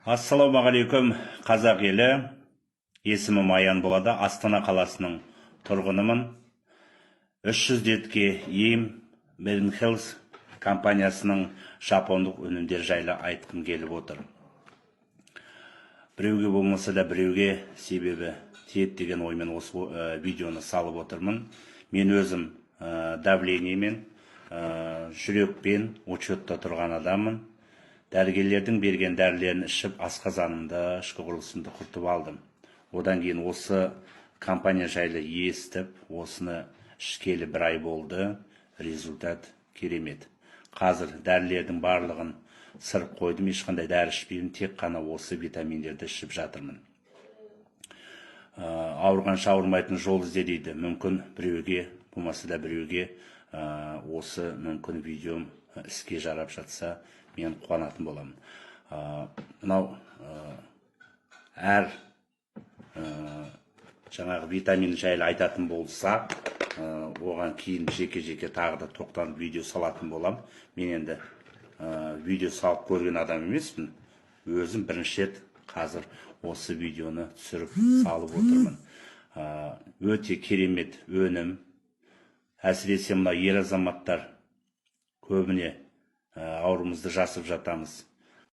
Ассалаумағалейкум, қазақ елі! Есімім Аян болады, Астана қаласының тұрғынымын. 300 дертке ем Health компаниясының жапондық өнімдері жайлы айтқым келіп отыр. Біреуге болмаса да, біреуге себебі тиеді деген оймен осы видеоны салып отырмын. Мен өзім давлениемен, жүрекпен учетта тұрған адаммын. Дәрігерлердің берген дәрілерін ішіп, асқазанымды, ішкі құрылысымды құртып алдым. Одан кейін осы компания жайлы естіп, осыны ішкелі бір ай болды. Результат керемет. Қазір дәрілердің барлығын сырып қойдым, ешқандай дәрі ішпеймін, тек қана осы витаминдерді ішіп жатырмын. Ауырғанша ауырмайтын жол ізде дейді. Мүмкін, біреуге болмаса да, біреуге осы мүмкін видеом іске жарап жатса, мен қуанатын боламын. Мынау әр жаңағы витамин жайлы айтатын болсақ, оған кейін жеке жеке тағы да тоқталып, видео салатын болам. Мен енді видео салып көрген адам емеспін, өзім бірінші рет қазір осы видеоны түсіріп, салып отырмын. Өте керемет өнім. Әсіресе мына ер азаматтар көбіне ауруымызды жасырып жатамыз.